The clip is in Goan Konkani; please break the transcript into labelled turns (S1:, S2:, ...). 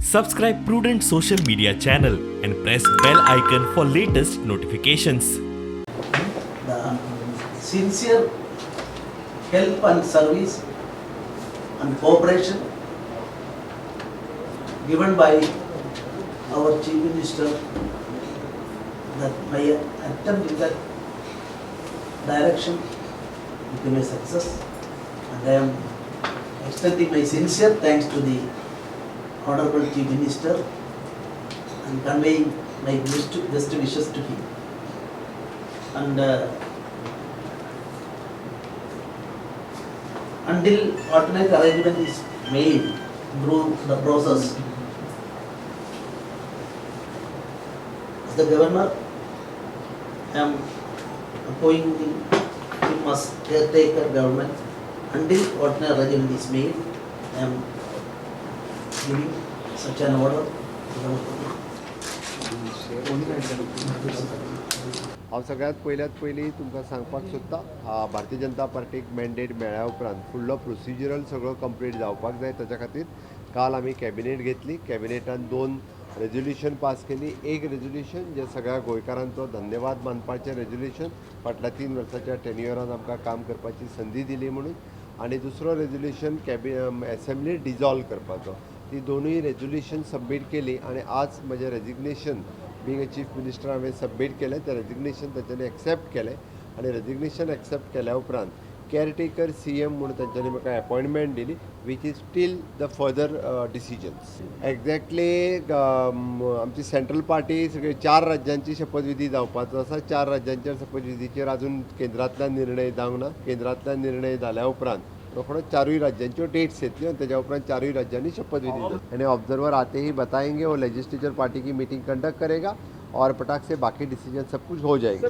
S1: Subscribe Prudent social media channel and press bell icon for latest notifications.
S2: The sincere help and service and cooperation given by our Chief Minister, that my attempt in that direction became a success, and I am extending my sincere thanks to the Honorable Chief Minister and conveying my best wishes to him. And until alternate arrangement is made through the process, as the governor, I am appointing him as caretaker government. Until alternate arrangement is made, I am giving such an order to the authority.
S3: हांव सगळ्यांत पयल्यात पयलीं तुमकां सांगपाक सोदता, भारतीय जनता पार्टीक मॅन्डेट मेळ्ळ्या उपरांत फुडलो प्रोसिजरल सगळो कंप्लीट जावपाक जाय. ताच्या खातीर काल आमी कॅबिनेट घेतली. कॅबिनेटान दोन रेजोल्युशन पास केली. एक रेजोल्युशन जे सगळ्या गोंयकारांचो धन्यवाद मानपाचें रेजोल्युशन, फाटल्या 3 वर्साच्या टेन्युअरान आमकां काम करपाची संदी दिली म्हणून, आनी दुसरो रेजोल्युशन कॅबि एसेंब्ली डिजॉल्व करपाचो. ती दोनूय रेजोल्युशन सबमीट केली आनी आज म्हजें resignation being a chief minister हांवें सबमीट केलें. तें रेजिग्नेशन तांच्यांनी एक्सेप्ट केलें आनी रेजिग्नेशन एक्सेप्ट केल्या उपरांत केअरटेकर सीएम म्हूण तांच्यांनी म्हाका अपॉयंटमेंट दिली, which is till the further decisions. Exactly, आमची सेंट्रल पार्टी सगळे चार राज्यांची शपथविधी जावपाचो आसा. चार राज्यांच्या शपथविधीचेर अजून केंद्रांतल्यान निर्णय जावंक ना. केंद्रांतल्यान निर्णय जाल्या उपरांत रोखडो चारूय राज्यांच्यो डेट्स येतल्यो आनी त्याच्या उपरांत चारूय राज्यांनी शपथविधी जातली. यानी ऑब्जर्वर आते ही बताएंगे, वो लेजिस्लेचर पार्टी की मीटिंग कंडक्ट करेगा और पटाक से बाकी डिसीजन सब कुछ हो जाएगा.